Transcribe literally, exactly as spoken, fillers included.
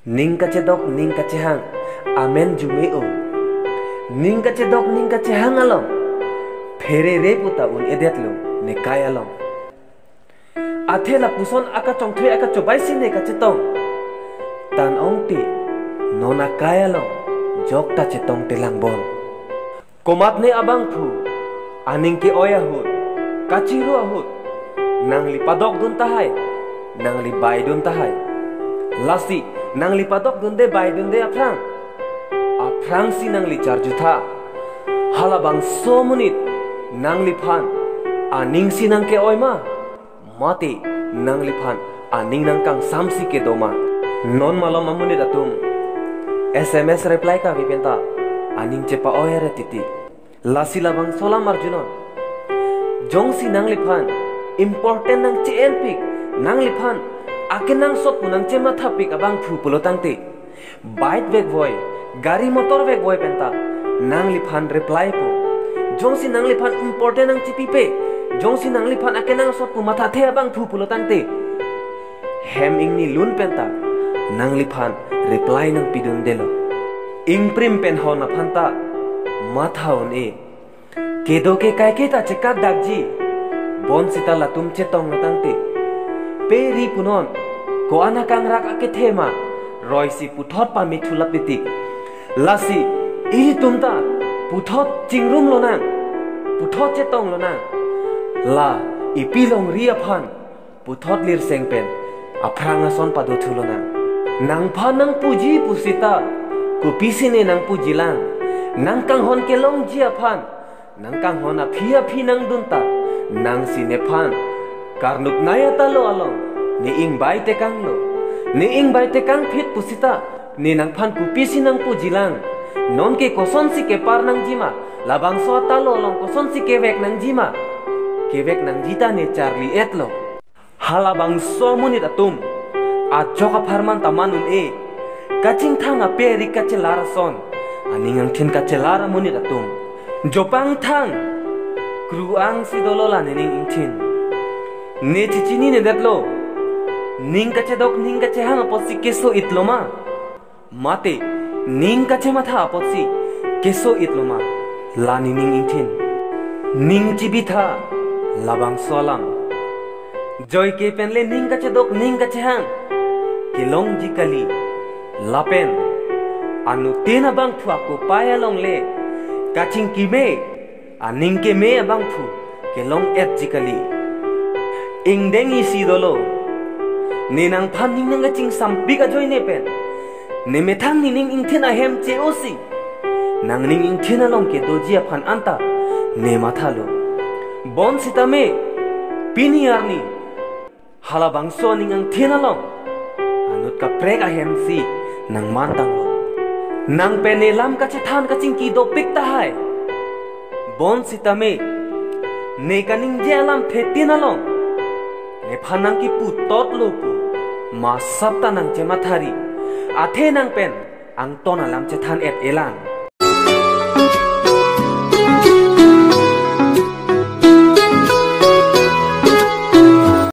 Ning kachedok ning kachehang amen jume-o. Ning kachedok ning kachehang along pherere puta un-edetlo ne kai along. Athe lapuson akachongthui akachobai si ne kachetong. Tan ong ti non akai along jokta chetong telang bon. Komatne abangphu aning ke-oi ahut, kachiru ahut, nangli padokdun tahai, nangli baidun tahai. Lasi nangli padokdunde baidunde aphrang, aphrangsi nangli charjutha. Halabangso amonit nangliphan aning si nangke-oi ma? Mate nangliphan aning nangkangsamsi kedo ma? Non malom amonit atum S M S reply kave penta aning chepa-oi are titi. Lasi labangso alam arjunon. Jongsi nangliphan important nangche-enpik, nangliphan akenangsot pu nangchemathapik abangphu pulo tangte, bike vekvoi, gari motor vekvoi penta nangliphan reply po. Jongsi nangliphan important nangchepipe, jongsi nangliphan akenangsot pu mathathe abangphu pulo tangte, hem ingni lun penta nangliphan reply nangpidundelo. Ingprim pen hon aphanta matha un-e. Kedo ke kaiketa chekakdakji. Bonsita latum chetonglo tangte, pe ri punon, ko-an akangrak akethe ma, roisi puthot pamethulap titi. Lasi ilitum ta puthot chingrumlonang, puthot chetonglonang. La ipilongri aphan puthot lirseng pen aphrang ason padothulonang. Nangphan nangpuji pusita kopisi ne nangpujilang? Nangkanghon kelongji aphan nangkanghon aphi aphi nangdun ta, nangsi nephan karnuk nai atalo along ne ingbai tekanglo. Ne ingbai tekangphit pusita ne nangphan kopisi nangpujilang? Nonke kosonsi kepar nangjima? Labangso atalo along kosonsi kevek nangjima? Kevek nangji ta ne charli-etlo. Halabangso amonit atum, ajok apharman taman un-e. Kachingthang ape rik kachelar ason, aning angthin kachelar amonit atum. Jopang thang, kru-angsi dolo la nening ingthin. Ne chechini nedetlo. Ning kachedok ning kachehang apotsi keso-itlo ma? Mate ning kachematha apotsi keso-itlo ma la nening ingthin? Ning chibitha labangso alam. Joike penle ning kachedok ning kachehang kelongji kali. Lapen anuttin abangphu akopai alongle kachingkime, aning keme abangphu kelong-etji kali. Ingdeng isi dolo. Ne nangphan ning nangkachingsampik ajoine pen, ne methang nening ingthin ahem che-osi nangning ingthin along kedoji aphan anta ne mathalo. Bonsitame pini arni halabangso aning angthin along anut kaprek ahemsi nangmantanglo. Nang pen ne lam kachethan kachingki dopik tahai. Bonsitame ne kaningje alam thetin along nephan nangkiputotlo pu masap ta nangchemathari. Athe nang pen angton alam chethan-et-elang.